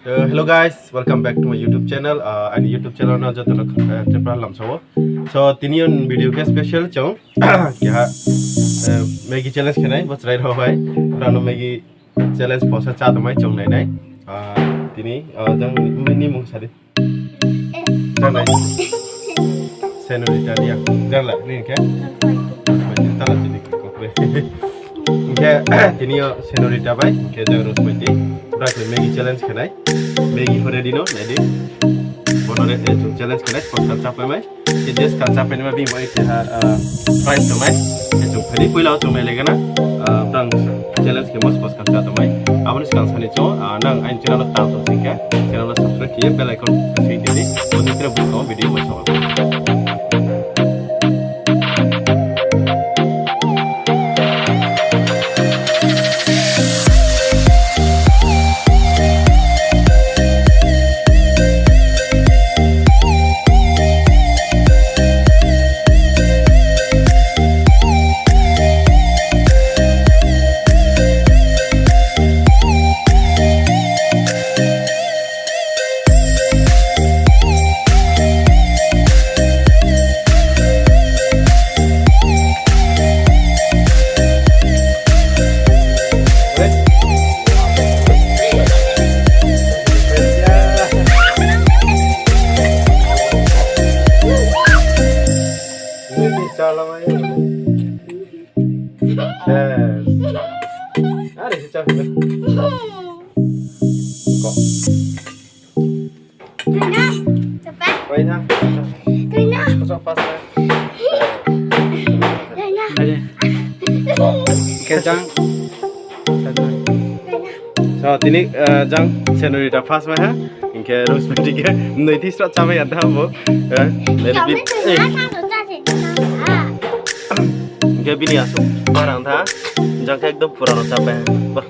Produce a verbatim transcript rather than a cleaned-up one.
So, hello guys, welcome back to my YouTube channel. Uh, aini YouTube channel no joto no, uh, Tripura lamsa o. So, tini yo video khe special chung keha, uh, Maggi challenge khe nai, bo chrai rao hai. Brao no Maggi challenge posa chá tongmai chung nai nai. Uh, tini, uh, jang ni, ni mung sa di. Jang nai. Senorita Ria. Jang la, ni khe? Tala tini khe kokre. Hing khe, tini yo Senorita bai, hing khe jang Rosmeti. Bra khe Maggi challenge khe nai. Maggi pho ready no, nai di. Bono re, eh, chung challenge khe nai, posa chá pai mai. Khe just kan chá pai nai ma bini bo khe ha, ah, prize tong nai. Khe chung phai di, poila o chung nai lai gana. Ah, brang challenge khe mo posa kan chá tong nai. Abo ni skang sani chung, ah, nang aini channel no tang tong sing khe, channel no subscribe khe ye bell icon khe sing di. Bo ni tre buskang video mai song. Yes. Are si chá. Ko. Oi na. Kosok first na. Khe jang. So, tini, eh, jang Senorita first mai ha. Hing khe Rosmeti khe noi thi sra chámai ya tha bo. Eh, let it be. Hing khe bini asuh barang tha. Jang khe ekdom purano chápai ha. Bah.